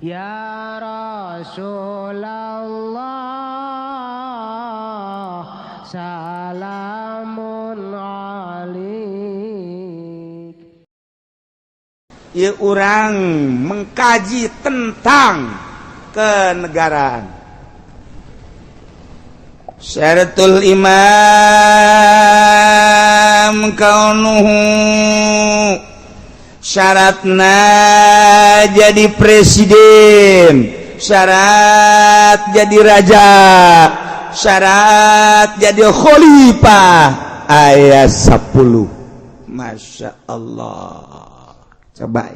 Ya Rasulullah salamun alik. Ya, urang mengkaji tentang kenegaraan. Syaratul imam kaunuhu, syaratna jadi presiden, syarat jadi raja, syarat jadi khalifah ayat 10. Masya Allah, coba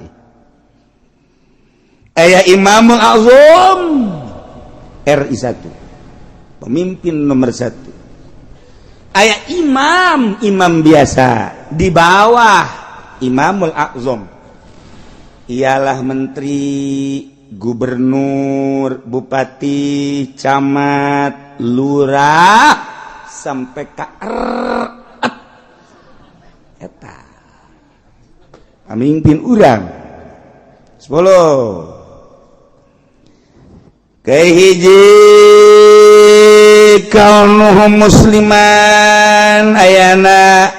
aya Imamul Azam RI 1, pemimpin nomor 1, aya imam imam biasa di bawah Imamul Azam, ialah menteri, gubernur, bupati, camat, lurah, sampai ka eta pamimpin urang 10. Kahiji, kaunuhu musliman. Ayana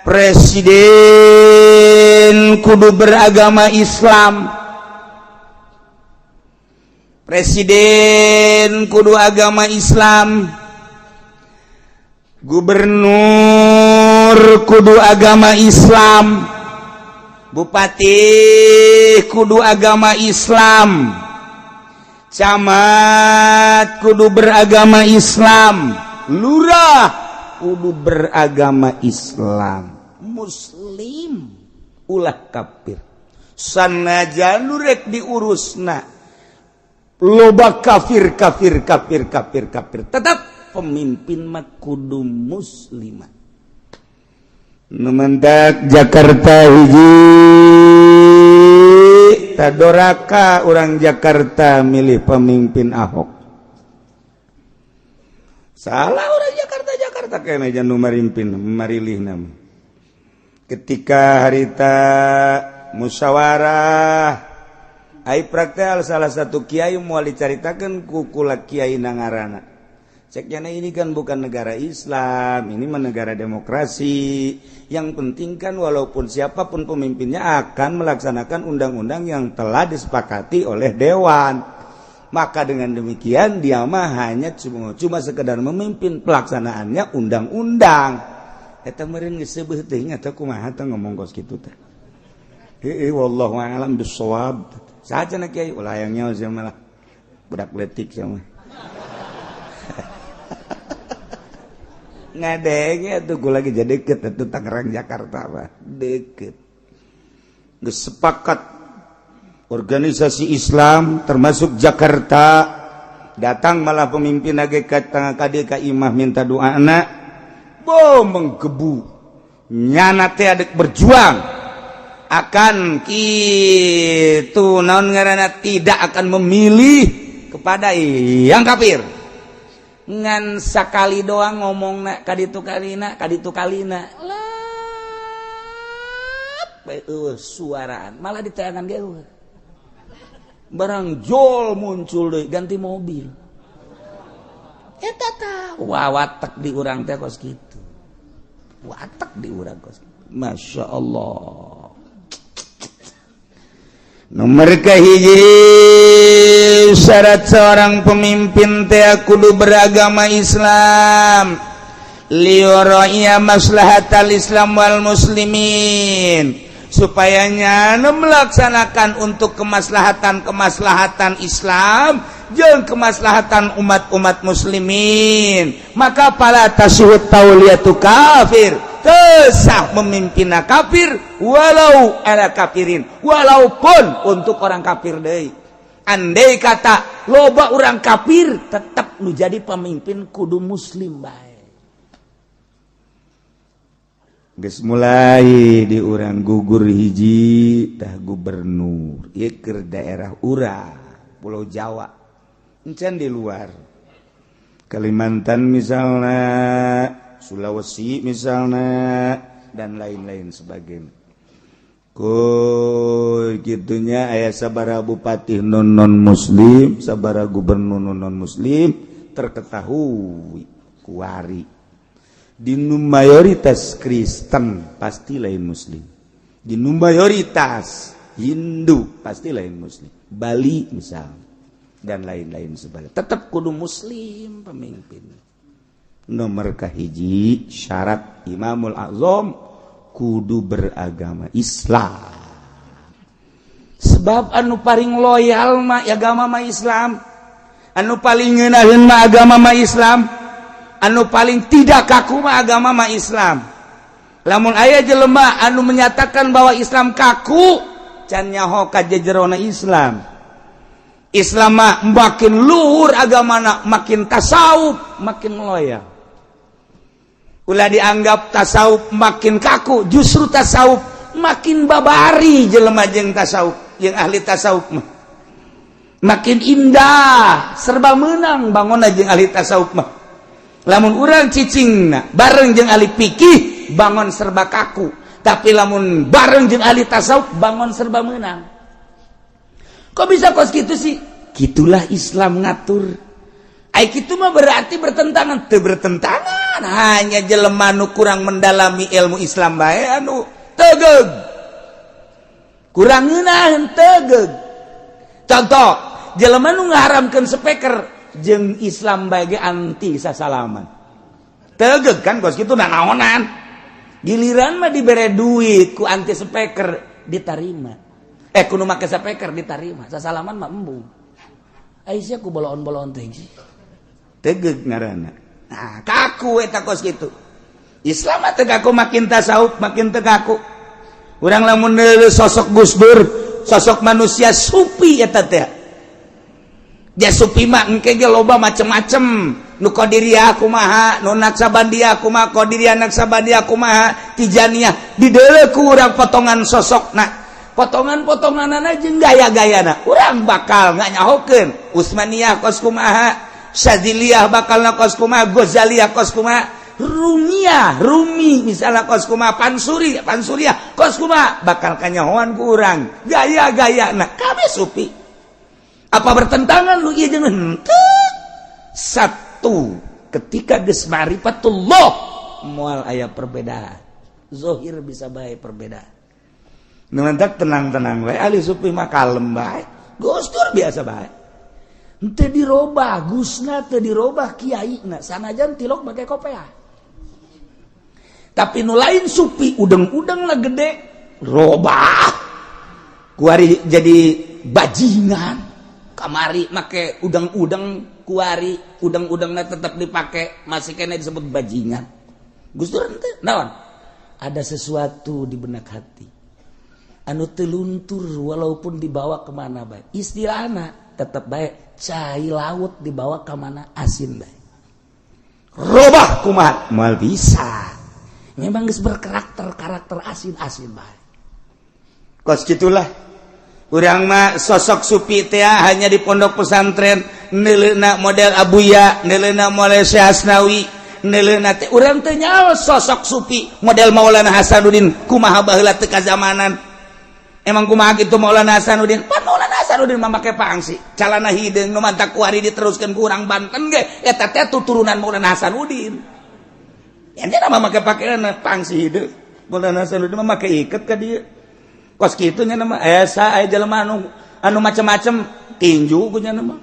presiden kudu beragama Islam, presiden kudu agama Islam, gubernur kudu agama Islam, bupati kudu agama Islam, camat kudu beragama Islam, lurah kudu beragama Islam, muslim, ulah kafir. Sanajan rek diurusna loba kafir, kafir, kafir, kafir, kafir, tetap pemimpin mah kudu muslimah. Nu mendak Jakarta hiji tadoraka orang Jakarta milih pemimpin Ahok. Salah orang Jakarta, Jakarta kayaknya nu marimpin marilih nama. Ketika harita musyawarah ai praktel, salah satu kiai mau dicaritakan ku kula, kiai nangarana ceknya, ini kan bukan negara Islam, ini mah negara demokrasi. Yang penting kan walaupun siapapun pemimpinnya akan melaksanakan undang-undang yang telah disepakati oleh dewan. Maka dengan demikian dia mah hanya cuma, cuma sekedar memimpin pelaksanaannya undang-undang. Eta meureun geus seubeuh teuing atau kumaha teh ngomong kos kitu teh. Heeh, wallahu a'lam bissawab. Saha cenah kiai? Ulah hayang nyaho sia malah. Budak letik sia mah. Ngadenge tuh gue lagi jadi deket itu Tangerang Jakarta mah deket. Geus sepakat organisasi Islam termasuk Jakarta, datang malah pemimpin lagi ke tengah kade ka imah minta doa anak bo menggebu nyana teh adek berjuang akan kitu naon ngaranna, tidak akan memilih kepada yang kafir. Ngan sakali doang ngomong nak kaditu kalina, kaditu kalina lap suaraan malah ditayangan ge barang jol muncul deh ganti mobil. Eta tah wawatek di urang teh kos kitu, watek di urang kos kitu. Masya Allah. Nomor kahiji, syarat seorang pemimpin teh kudu beragama Islam, liyura'iya maslahatal Islam wal muslimin, supaya nyana melaksanakan untuk kemaslahatan-kemaslahatan Islam jeung kemaslahatan umat-umat muslimin. Maka fala tasihhu tauliyatu kafir, kesah memimpin kafir, walau ala kafirin, walaupun untuk orang kafir deui. Andai kata loba orang kafir, tetap nu jadi pemimpin kudu muslim bae. Geus mulai di urang gugur hiji tah gubernur ieu keur daerah urang Pulau Jawa, encan di luar Kalimantan misalnya, Sulawesi misalnya, dan lain-lain sebagainya. Ku gitunya aya sabaraha bupati non non muslim, sabaraha gubernur non muslim terketahui kuari. Di nu mayoritas Kristen pasti lain muslim. Di nu mayoritas Hindu pasti lain muslim. Bali misal dan lain-lain sebagainya. Tetap kudu muslim pemimpin. Nomor kahiji syarat Imamul Azam kudu beragama Islam. Sebab anu paling loyal mah agama mah Islam, anu paling ngeunaheun mah agama mah Islam, anu paling tidak kaku mah agama mah Islam. Lamun aya jelema anu menyatakan bahwa Islam kaku, can nyaho ka jejerona Islam. Islam mah makin luhur agamana, makin tasawuf, makin loyal. Ulah dianggap tasawuf makin kaku, justru tasawuf makin babari jelema jeung tasawuf, jeung ahli tasawuf mah. Makin indah, serba menang bangun jeung ahli tasawuf mah. Lamun urang cicingna bareng jeung ahli fikih bangun serba kaku, tapi lamun bareng jeung ahli tasawuf bangun serba menang. Kok bisa kos gitu sih? Gitulah Islam ngatur. Ai kitu mah berarti bertentangan, teu bertentangan, hanya jelema nu kurang mendalami ilmu Islam bae anu tegeg. Kurang ngeunaheun tegeg. Contoh, jelema nu ngaharamkeun speaker jeung Islam bae ge anti sasalaman. Tegeg kan kos kitu nanaonan. Giliran mah dibere duit ku anti speaker ditarima. Kudu make speaker ditarima. Sasalaman mah embung. Aisyah ku boloon-boloon teh sih. Tegeg ngaranna. Nah, kaku eta kos kitu. Islam mah teu kaku, makin tasawuf makin teu kaku. Urang lamun sosok Gus Dur, sosok manusia sufi eta teh. Ja sufi mah engke ge loba macem-macem. Nu Qadiriyah kumaha, nu Naksabandiyah kumaha, Qadiriyah Naksabandiyah kumaha, Tijaniyah dideuleu ku urang potongan sosokna. Potongan-potonganana jeung gaya-gayana. Urang bakal nganyahokeun Utsmaniyah kos kumaha, Syadziliyah bakal kos kumaha, Ghazaliyah kos kumaha, Rumiyah, Rumi misalnya kos kumaha, Pansuri, Pansuriyah kos kumaha, bakal kanyahoan ku urang gaya-gayana. Kabeh sufi. Apa bertentangan lu ieu jeung henteu? Satu, ketika geus ma'rifatullah moal aya perbedaan. Zohir bisa bae perbedaan. Nu mantak tenang-tenang bae ahli sufi mah kalem bae. Gus Dur biasa bae. Henteu dirobah gusna, teu dirobah kiaina, sanajan tilok make kopeah. Tapi nu lain sufi udeng-udeng lah gede robah. Kuari jadi bajingan. Kamari make udang-udang, kuari udang-udangnya tetap dipakai, masih kena disebut bajingan. Gus Dur henteu naon? Ada sesuatu di benak hati anu teu luntur walaupun dibawa kemana bae. Istilahna tetap baik, cai laut dibawa ke mana asin bae. Robah kumaha moal bisa. Memang geus berkarakter karakter asin-asin bae. Kos gitulah. Urang mah sosok sufi teh hanya di pondok pesantren, neuleuna model Abuya, neuleuna model Syekh Asnawi, neuleuna teh urang teu nyaho sosok sufi model Maulana Hasanuddin kumaha baheula teu kazamanan. Emang kumaha kitu Maulana Hasanuddin? Pan Maulana Hasanuddin mah make pangsi, calana hideung nu mantak kuari diteruskeun ku urang Banten ge eta teh tuturunan Maulana Hasanuddin. Ente mah make pakaian pangsi hideung. Maulana Hasanuddin mah make iket ka dieu. Kos kitu nya nama esa aya jelema anu anu macem-macem tinju ku nya nama.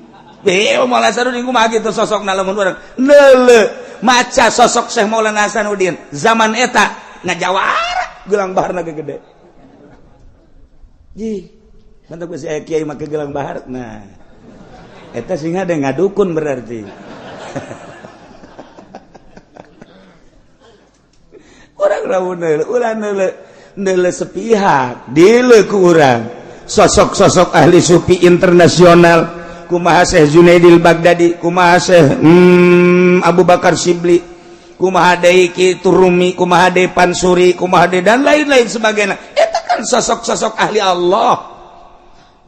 Maulana Hasanuddin kumaha kitu sosokna lamun urang neuleu maca sosok Syekh Maulana Hasanuddin zaman eta ngajawara gelang baharna ge gede. Jih, mantap geus aya kiai make gelang bahar. Nah, eta sing ada ngadukun berarti. Urang lamun neuleu, ulah neuleu neuleu sepihak, dileuk ku urang. Sosok-sosok ahli sufi internasional, kumaha Syekh Junaidil Baghdadi, kumaha Syekh Abu Bakar Sibli, kumaha deui Ki Rumi, kumaha deui Pansuri, kumaha deui dan lain-lain sebagainya. Eta kan sosok-sosok ahli Allah.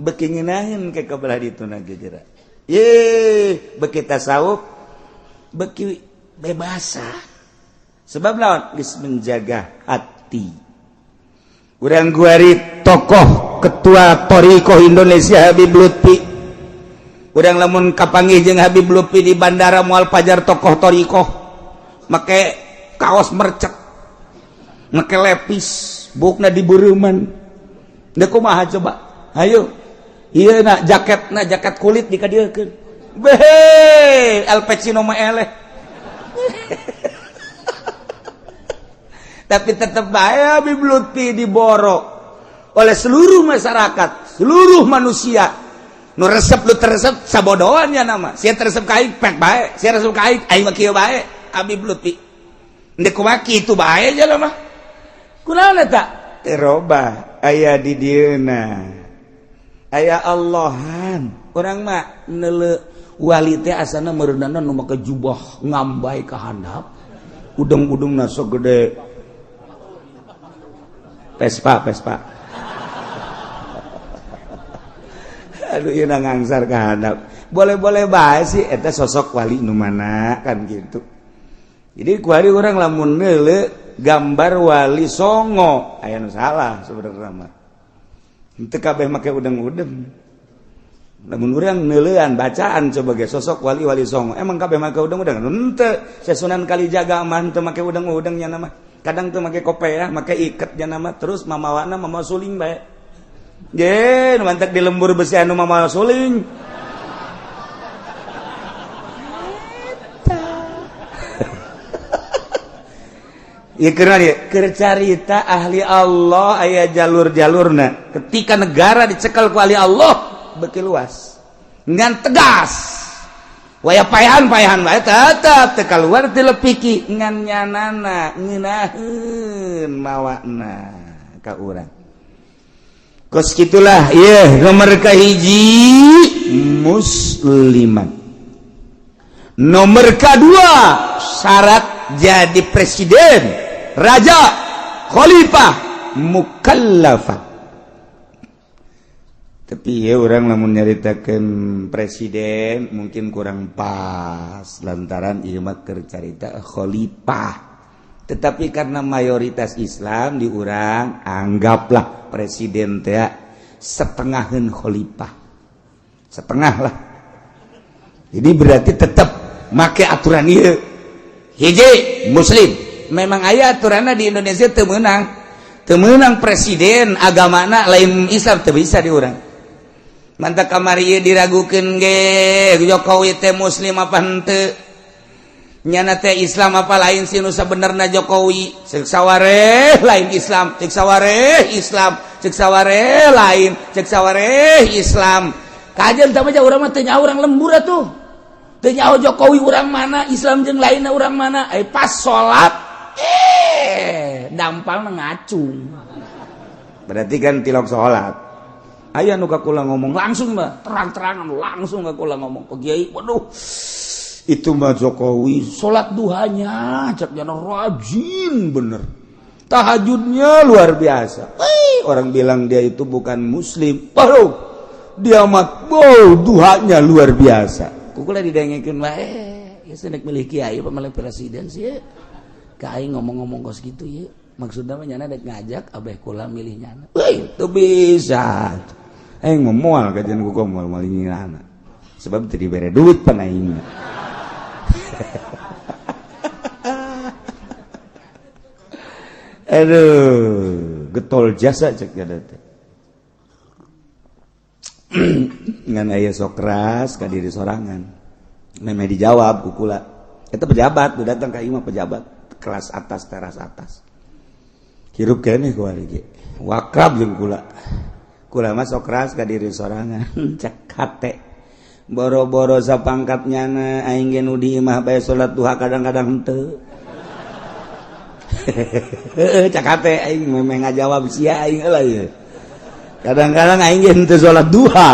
Beki ngeunaheun ke kabelah dituna ge jera. Ye, beki tasawuf, beki bebasa. Sebab lawan geus menjaga hati. Urang guari tokoh ketua Thoriqoh Indonesia Habib Lutfi. Urang lamun kapanggih jeung Habib Lutfi di bandara moal pajar tokoh Thoriqoh, make kaos mercek, make lepis, bukna di bureuman. Deuk kumaha coba? Hayo. Ieu na jaket, na jaket kulit dikadieukeun. Behe, Al Pacino mah eleh. Tapi tetap bae Habib Lutfi diboro oleh seluruh masyarakat, seluruh manusia. Nu resep lu teresep sabodoan ya nama. Sia teresep ka aing pek bae, sia resep ka aing aing mah kieu bae Habib Lutfi. Ndek kumaha kitu bae jalma mah. Kunaon eta? Teu robah aya di dieuna. Aya Allahan. Urang mah neuleu wali teh asana meureunana nu make jubah ngambai ka handap. Udeng-udengna sok gede. Vespa, Vespa. Aduh, ieu ngangsar ka handap. Boleh-boleh bae sih eta sosok wali nu mana kan gitu. Jadi kuari urang lamun neuleu gambar wali songo aya nu salah sebenarnya mah. Henteu kabeh make udeng-udeng. Lamun urang neuleuan bacaan sebagai sosok wali-wali songo, emang kabeh make udeng-udeng? Henteu. Sunan Kalijaga mah henteu make udeng-udeng nya mah. Kadang tuh make kopiah, make iket nya nama, terus mamawana mama suling bae. Ye, nu mantek di lembur besi anu mama suling. Ieu keur ieu, keur carita ahli Allah aya jalur-jalurna. Ketika negara dicekel ku ahli Allah beuki luas. Ngan tegas. Waya payahan-payahan bae tetep teu kaluar teu lepiki ngan nyanana ngeunaheun mawana ka urang. Kos kitulah ieu nomor kahiji musliman. Nomor kedua syarat jadi presiden, raja, khalifah, mukallafah. Tapi ya orang lamun nyaritakeun presiden mungkin kurang pas lantaran ieu mah keur carita khalifah. Tetapi karena mayoritas Islam di urang anggaplah presiden teh setengaheun khalifah. Setengah lah. Jadi berarti tetap make aturan ieu. Hiji muslim. Memang aya aturanna di Indonesia teu meunang. Teu meunang presiden agamana lain Islam teu bisa di urang. Mantap kamari ieu diragukeun ge Jokowi teh muslim apa henteu? Nyana teh Islam apa lain sih nu sabenerna Jokowi? Ceuk sawareh lain Islam, ceuk sawareh Islam, ceuk sawareh lain, ceuk sawareh Islam. Kajian tah mah urang mah teu nyaho urang lembur atuh. Teu nyaho Jokowi urang mana, Islam jeung lainna urang mana. Pas salat dampalna ngacung. Berarti kan tilok salat. Aya nu ka kula ngomong langsung mah terang-terangan langsung ka kula ngomong ke kiai, waduh itu mah Jokowi salat duhanya cek jana rajin bener, tahajudnya luar biasa. Orang bilang dia itu bukan muslim, waduh dia mah wow duhanya luar biasa. Ku kula didengekeun wae, ya nek milih kiai apa milih presiden sih ka aing ngomong-ngomong kos kitu ieu. Maksudna mah nyana dek ngajak abeh kula milih nyana. Euy, teu bisa. Aing mah moal kajian ku moal moal nyana. Sebab teu dibere duit pan aing. Aduh, getol jasa cek ada teh. Ngan aya sok keras ka diri sorangan. Memeh dijawab ku kula. Eta pejabat, nu datang ka imah pejabat kelas atas, teras atas. Hirup keneh ku ari ge. Wakrab jeung kula. Kula mah sok keras ka diri sorangan. Cek hate. Boro-boro sapangkat nyana aing ge nu di imah bae salat duha kadang-kadang henteu. Cek hate aing memeh ngajawab sia aing heula ieu. Kadang-kadang aing ge henteu salat duha.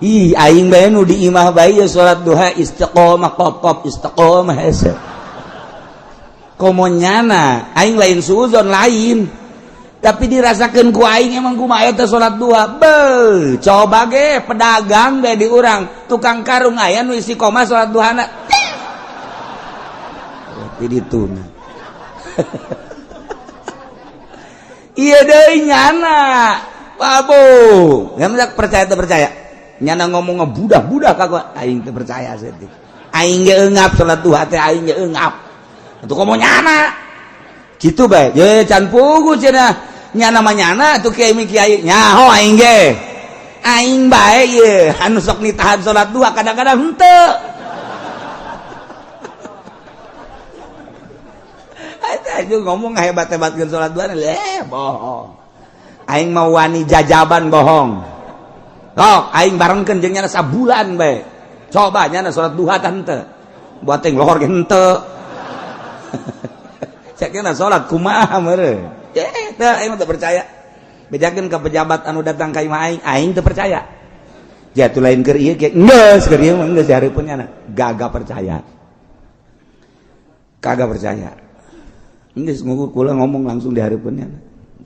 Ih aing bae nu di imah bae salat duha istiqomah kop-kop istiqomah hese. Komo nyana aing lain suuzon lain. Tapi dirasakeun ku aing emang kumaha teh salat duha. Beuh, coba ge pedagang bae di urang, tukang karung aya nu istiqomah salat duhana. Di dituna. Iya deui nyana. Babu, yang percaya teu percaya? Nyana ngomong ngebudah-budah ka gua, aing teu percaya saeutik. Aing ge eungap salat duha teh, aing ge eungap. Atuh komo nyana. Kitu bae. Ye can pugu cenah. Nyana mah nyana atuh kiai mi kiai. Nyaho aing ge. Aing bae ye anu sok nitahan salat duha kadang-kadang henteu. Aja ngomong hebat-hebatkeun salat duha, leh bohong. Aing mau wani jajaban bohong. Sok aing barengkeun jeung nyana sabulan bae. Coba nyana salat duha tah henteu. Buat teh lohor ge henteu. Cek nyana salat kumaha meureun. Teu aing mah teu percaya. Bejakeun ka pejabat anu datang ka imah aing, aing teu percaya. Jatuh lain keur ieu ge geus keur ieu mah geus hareupeun nyana. Gagah percaya. Kagak percaya. Geus ngukur kula ngomong langsung di hareupeun nyana.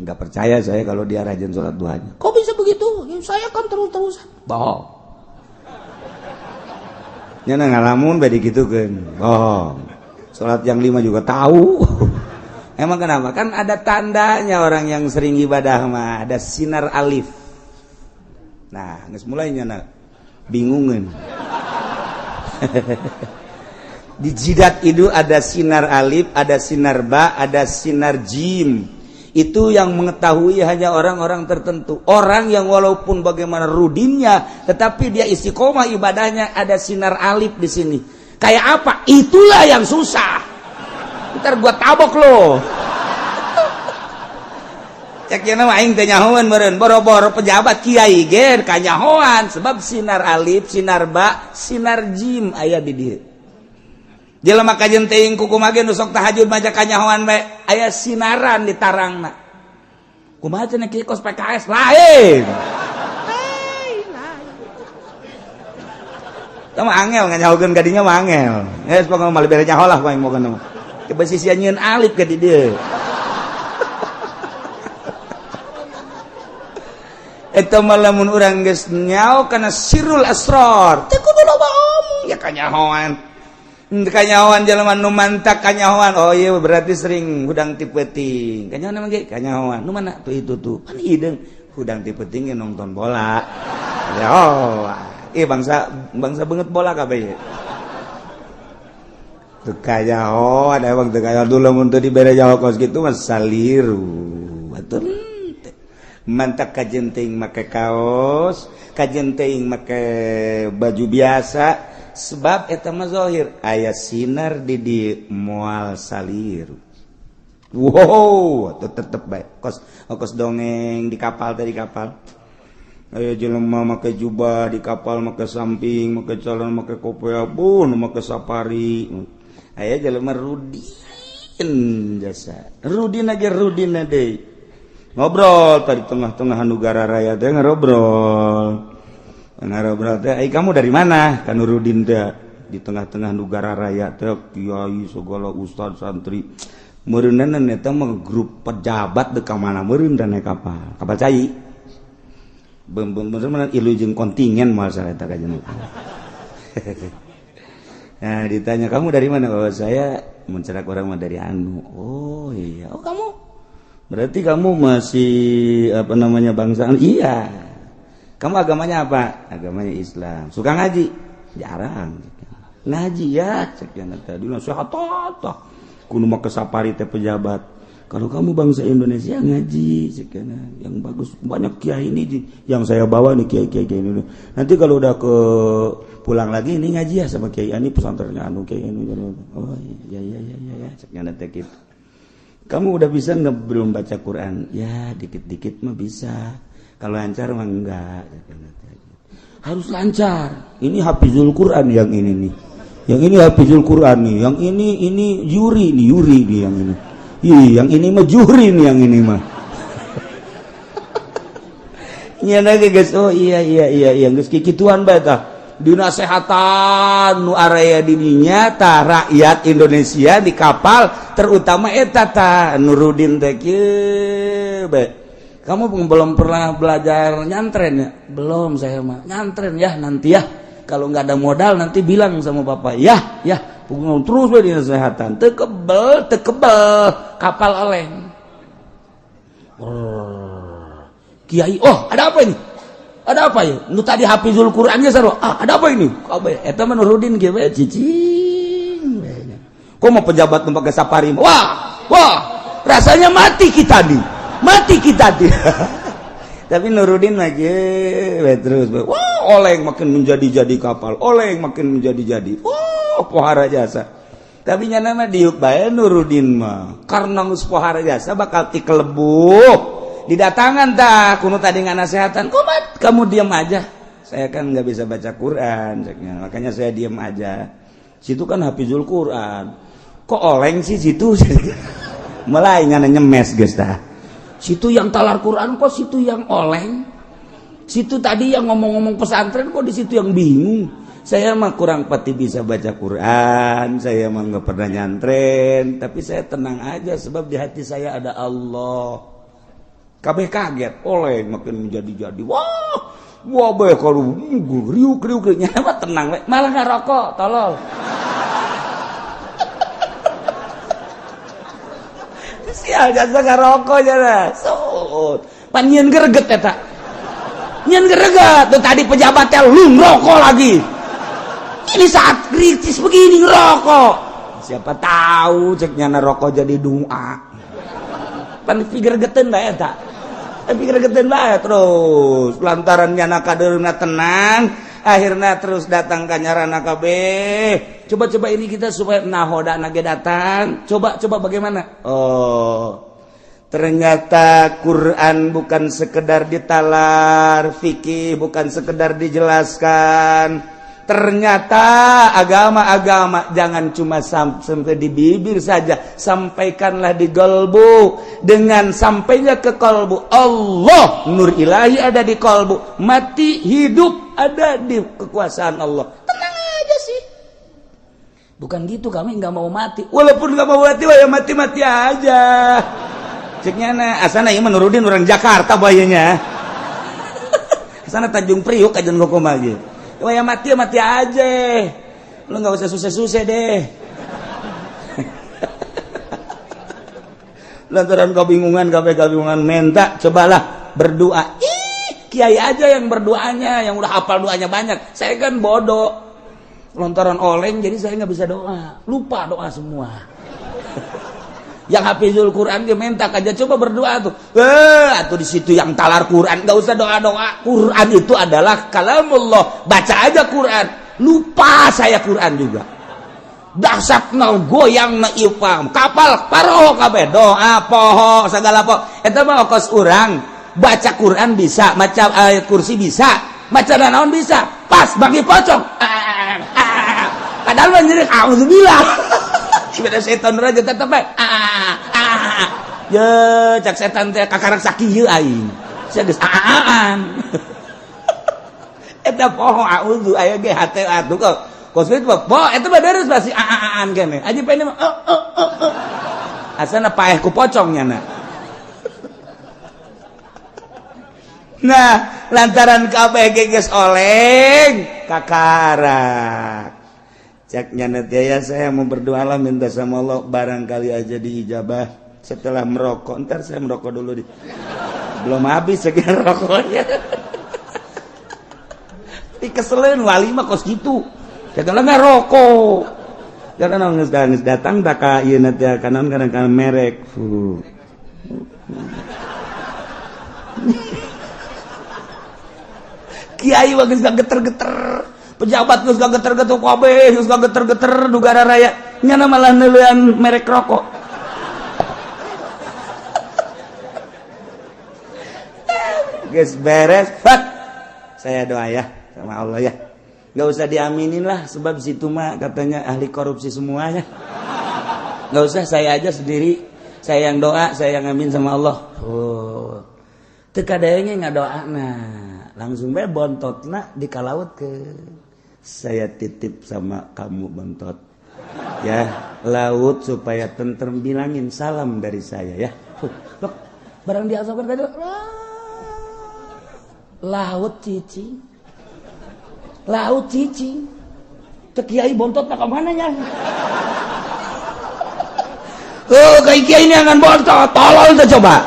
Enggak percaya saya kalau dia rajin sholat duhanya. Kok bisa begitu? Ya, saya kan terus-terusan. Bohong. Nyana ngalamun bae digitukeun. Bohong. Sholat yang 5 juga tahu. Emang kenapa? Kan ada tandanya orang yang sering ibadah mah, ada sinar alif. Nah, geus mulai nyana bingungeun. Di jidat itu ada sinar alif, ada sinar ba, ada sinar jim. Itu yang mengetahui hanya orang-orang tertentu. Orang yang walaupun bagaimana rudinnya, tetapi dia istiqomah ibadahnya, ada sinar alif di sini. Kayak apa? Itulah yang susah. Ntar gua tabok loh. Cek cenah mah aing teh nyahoan meureun, boro-boro pejabat kiai ge kanyahoan sebab sinar alif, sinar ba, sinar jim aya di dieu. Jelema kajen teuing kukumaha ge nu sok tahajud maca kanyahoan bae aya sinaran di tarangna. Kumaha cenah kieu kos PKS lain. Lain, lain. Tah mah angel nganyahokeun ka dinya mah angel. Geus pokona mah bere nyaho lah aing pokona mah. Coba sisia nyieun alif ka di dieu. Eta mah lamun urang geus nyaho kana sirrul asrar, teu kudu loba omong ya kanyahoan. Kanyahoan jelema nu mantak kanyahoan. Oh iya berarti sering hudang ti peuting. Kanyahoan emang ge kanyahoan. Nu mana tuh itu tuh. Pan hideung hudang ti peuting nonton bola. Ya oh, ih bangsa bangsa banget bola kabeh ye. Teu kanyahoan emang teu kanyahoan dulu mun teu dibere nyaho kos kitu mah saliru. Batur mantak kajenting make kaos, kajenting make baju biasa. Sebab eta mah zahir aya sinar di di moal saliru. Wow, tetep bae. Kos kos dongeng di kapal tadi kapal. Aya jelema make jubah di kapal, make samping, make celana, make kopea, bun, make safari. Aya jelema rudin jasa. Rudin aja rudin deui. Ngobrol tadi tengah-tengah negara raya teh ngobrol. Ngobrol teh, "Eh kamu dari mana?" Kan Rudin teh di tengah-tengah negara raya teh kiai segala ustad santri. Meureunna eta mah grup pejabat deuk ka mana meureun dan naik kapal. Kapal cai. Beum-beum ilu jeung kontingen moal salah eta kajeun. Nah, ditanya kamu dari mana? Oh, saya mencerak orang mah dari anu. Oh iya. Oh kamu berarti kamu masih apa namanya bangsa? Iya. Kamu agamanya apa? Agamanya Islam. Suka ngaji? Jarang. Ngaji ya, cek yang tadi nasihat tah. Kudu mah kesapari teh pejabat. Kalau kamu bangsa Indonesia ngaji, cek yang bagus banyak kiai ini yang saya bawa nih kiai-kiai ini. Nanti kalau udah ke pulang lagi ini ngaji ya sama kiai ini pesantrennya anu kiai ini. Oh iya iya iya iya ya, cek yang teh gitu. Kamu udah bisa nggak belum baca Quran? Ya dikit-dikit mah bisa. Kalau lancar mah enggak. Harus lancar. Ini hafizul Quran yang ini nih. Yang ini hafizul Quran nih. Yang ini Yuri nih, Yuri nih yang ini. Ih, yang ini mah Juhri nih yang ini mah. Nyana ge geus oh iya iya iya iya geus kikituan bae tah. Dinasehatan nu area didinya tah rakyat Indonesia di kapal terutama eta tah Nurudin teh kieu bae. Kamu belum pernah belajar nyantren ya? Belum saya mah. Nyantren ya nanti ya. Kalau nggak ada modal nanti bilang sama bapak. Ya, ya. Terus bae dinasehatan. Teu kebel, teu kebel kapal oleng. Kiai, oh ada apa ini? Ada apa ya? Nu tadi hafizul Qur'annya sarua. Ah, ada apa ini? Kabeh eta mah Nurudin kieu we cicing. Kok mau pejabat nu pakai safari? Wah, wah, rasanya mati kita nih. Mati kita nih. Tapi Nurudin lagi we terus. Wah, oleng makin menjadi-jadi kapal, oleng makin menjadi-jadi. Wah, pohara jasa. Tapi nyana mah diuk bae Nurudin mah. Karena geus pohara jasa bakal tikelebuh. Didatangan tah kuno tadi nganasehatan, kumat kamu diam aja. Saya kan nggak bisa baca Quran, ceknya. Makanya saya diam aja. Situ kan hafizul Quran. Kok oleng sih situ? Mulai ngana nyemes geus tah. Situ yang talar Quran kok situ yang oleng. Situ tadi yang ngomong-ngomong pesantren kok di situ yang bingung. Saya mah kurang pati bisa baca Quran, saya mah nggak pernah nyantren, tapi saya tenang aja sebab di hati saya ada Allah. Kabeh kaget, oleh makin menjadi-jadi. Wah, wah bae kalau riuk-riuk mah tenang we, malah ngarokok, tolol. Sial jasa ngarokok jana. Sut. Pan nyieun greget eta. Nyieun greget, tuh tadi pejabatnya lu ngerokok lagi. Ini saat kritis begini ngerokok. Siapa tahu cek nyana rokok jadi doa. Pan gregeteun bae eta. Tapi gregeteun bae terus lantaran nyana kadeurna tenang, akhirnya terus datang ka nyarana kabeh. Coba-coba ini kita supaya nahoda nage datang. Coba-coba bagaimana? Oh, ternyata Quran bukan sekedar ditalar, fikih bukan sekedar dijelaskan. Ternyata agama-agama jangan cuma sampai di bibir saja, sampaikanlah di kalbu. Dengan sampainya ke kalbu, Allah, nur ilahi ada di kalbu, mati hidup ada di kekuasaan Allah. Tenang aja sih. Bukan gitu, kami nggak mau mati. Walaupun nggak mau mati, ya mati-mati aja. Ceknya na, asana ieu menurudin orang Jakarta bayanya. Asana Tanjung Priuk aja ngomong lagi. Wah ya mati mati aja. Lu nggak usah susah-susah deh. Lantaran kebingungan, kabeh kebingungan minta, cobalah berdoa. Ih, kiai aja yang berdoanya, yang udah hafal doanya banyak. Saya kan bodoh. Lantaran oleng jadi saya nggak bisa doa. Lupa doa semua. Yang hafizul Quran dia minta aja coba berdoa tuh. Atau di situ yang talar Quran nggak usah doa-doa. Quran itu adalah kalamullah. Baca aja Quran. Lupa saya Quran juga. Dahsyat na goyang na ipam. Kapal paroho kabeh doa poho segala poho. Eta mah kos urang baca Quran bisa, baca ayat kursi bisa, baca naon bisa. Pas bagi pocong. Padahal mah nyerik auzubillah. Beda setan aja tetep bae. Ya cak setan teh kakarak sakieu aing. Sia geus aan. Eta poho auzu aya ge hate atuh kok. Kos kitu mah poho eta mah beres pasti aan kene. Aji pene mah Asana paeh ku pocong nyana. Nah, lantaran kabeh geus oleng kakarak. Cak nyana ya saya mau berdoa lah minta sama Allah barangkali aja diijabah setelah merokok. Ntar saya merokok dulu di. Belum habis sekian rokoknya. Dikeseleun wali mah kos gitu. Jangan ngerokok. Jangan geus datang tak ka ieu na teh kanan kadang merek. Kiai mah geus geter-geter. Pejabat geus geter-geter kabeh, geus geter-geter negara raya. Nyana malah neuleuan merek rokok. Geus beres, fat. Saya doa ya sama Allah ya. Gak usah diaminin lah sebab situ mah katanya ahli korupsi semuanya. Gak usah, saya aja sendiri. Saya yang doa, saya yang amin sama Allah. Oh. Teu kadayanya ngadoa nah, langsung bae bontotna dikalaut ke. Saya titip sama kamu bontot. Ya, laut supaya tentrem, bilangin salam dari saya ya. Loh, barang diasapkan tadi laut cicing. Laut cicing. Teu kiai bontot ka mana nya? Oh, kai kiai ini akan bontot, tolol teh coba.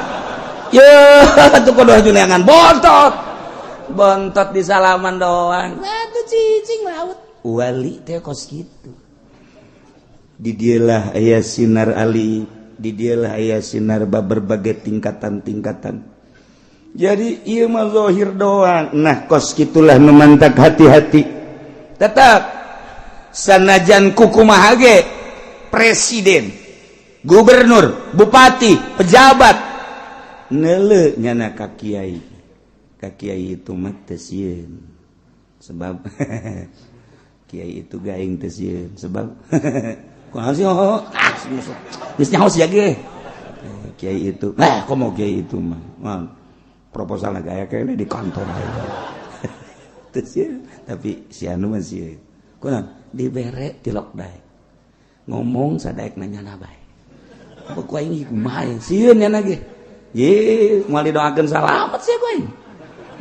Ye, tuh kudu neangan bontot. Bontot di salaman doang. Atuh cicing laut. Wali teh kos kitu. Di dialah aya sinar ali, di dialah aya sinar berbagai tingkatan-tingkatan. Jadi ieu mah zahir doang. Nah, kos kitulah nu mantak hati-hati. Tetap sanajan kukumaha ge presiden, gubernur, bupati, pejabat neuleu nyana ka kiai. Ka kiai itu mah teu sieun. Sebab kiai itu gaing teu sieun sebab kunaon sih, oh ah geus nyaho sia ge. Kiai itu, nah, komo kiai itu mah proposal gaya kayaknya di kantor teu sieun, tapi si anu mah sieun. Kunaon? Dibere tilok daek ngomong sadaek nanya na bae apa ku aing kumaha sieun nya ge ye moal didoakeun salamet sia ku aing.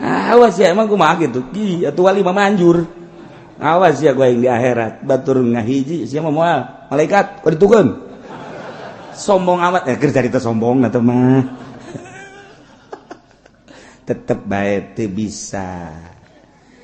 Ah, awas ya, emang kumaha gitu ki atuh wali mah manjur. Awas ya ku aing di akhirat batur ngahiji sia mah moal malaikat kok ditukeun sombong amat ya, keur carita sombong atuh mah tetep bae teu bisa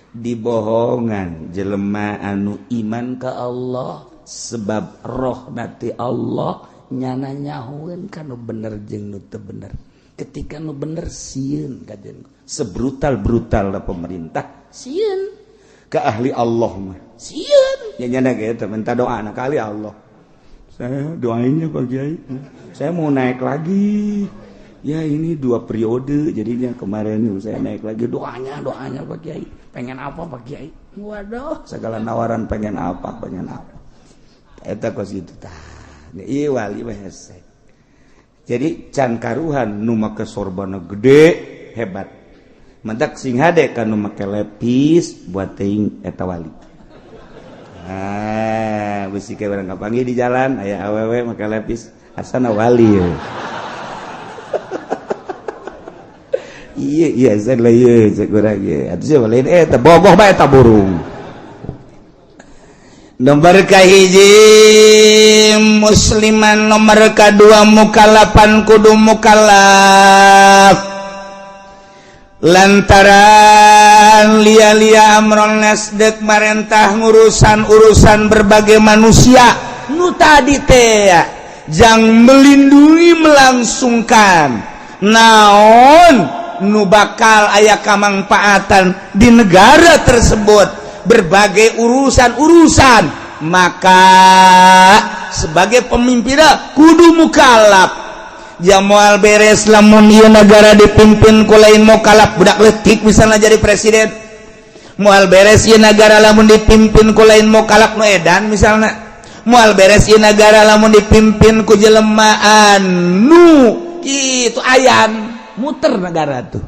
dibohongan jelema anu iman ka Allah, sebab roh nati Allah nyana nyahueun ka nu bener jeung nu teu bener. Ketika nu bener sieun kajen, sebrutal-brutal pemerintah sieun ke ahli Allah mah sieun ya nyana ge minta doa na kali Allah. Saya doainnya Pak Kiai, saya mau naik lagi ya, ini 2 periode jadinya, kemarin saya naik lagi, doanya doanya Pak Kiai. Pengen apa Pak Kiai? Waduh, segala nawaran, pengen apa, pengen apa. Eta kos kitu tah. Ieu wali mah hese. Jadi can karuhan nu make sorbana gede hebat. Mentak sing hade ka nu make lepis buat teuing eta wali. Ah, bisi ke urang kapanggih di jalan aya awewe make lepis asana wali. Iya iya saya lah ieu cek urang ge. Atuh sia lain eta bogoh bae eta burung. Nomor kahiji musliman, nomor kedua mukallafan, kudu mukallaf lantaran lia-lia amron nasdek marentah ngurusan-urusan berbagai manusia nu tadi teh jang melindungi melangsungkan naon nu bakal aya kamangpaatan di negara tersebut berbagai urusan-urusan, maka sebagai pemimpin kudu mukallaf. Ja moal beres lamun ieu negara dipimpin ku lain mukallaf, budak leutik misalnya jadi presiden. Moal beres ieu negara lamun dipimpin ku lain mukallaf, nu edan misalnya. Moal beres ieu negara lamun dipimpin ku jelema anu kitu ayan muter negara tuh.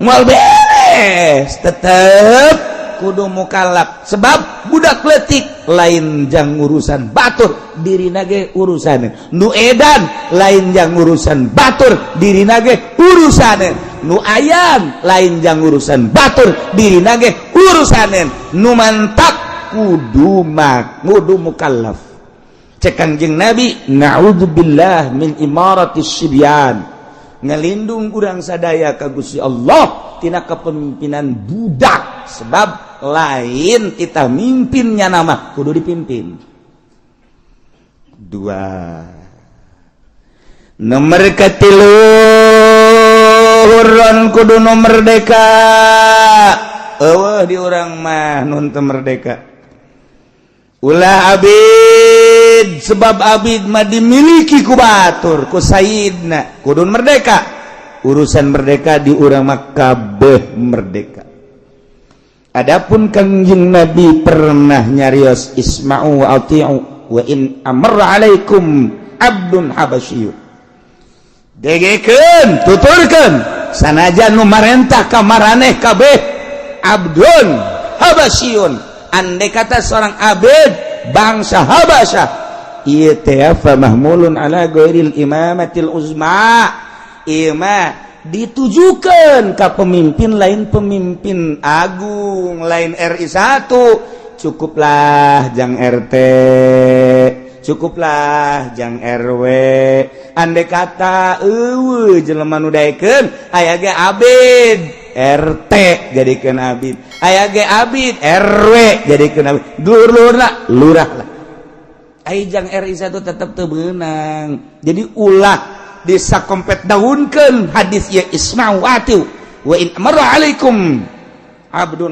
Moal beres, tetep kudu mukallaf sebab budak letik lain jang urusan batur dirina ge urusan, nu edan lain jang urusan batur dirina ge urusan, nu ayam lain jang urusan batur dirina ge urusan, nu mantak kudu mak kudu mukallaf. Cek Kangjeng Nabi, na'udzubillah min imaratis sibyan, ngelindung urang sadaya ka Gusti Allah tina kepemimpinan budak, sebab lain kita mimpinnya nama kudu dipimpin. Dua nomor katilu hurron kudu nu merdeka. Eueuh di urang mah nun teu merdeka. Ulah abid, sebab abid mah dimiliki ku batur ku sayyidna, kudu merdeka. Urusan merdeka di urang mah kabeh merdeka. Adapun Kangjeng Nabi pernah nyarios isma'u wa ati'u wa in amarra alaikum abdun habasyiyun. Degekeun, tuturkeun sanajan nu marentah ka maraneh kabeh abdun habasyiyun. Andai kata seorang abid bangsa Habasyah ieu teh fa mahmulun ala ghairil imamatil uzma. Ieu mah ditujukan ke pemimpin lain, pemimpin agung lain RI 1, cukuplah jang RT, Cukuplah jang RW. Andai kata eueuh jelema nu daekeun, aya ge abid RT jadikeun abid, aya ge abid RW jadikeun abid, dulur lah lurah lah. Ai jang RI 1 tetep teu beunang. Jadi ulah disakompet daunkeun hadis ieu, isma'u wa atiu wa in amara alaikum abdun.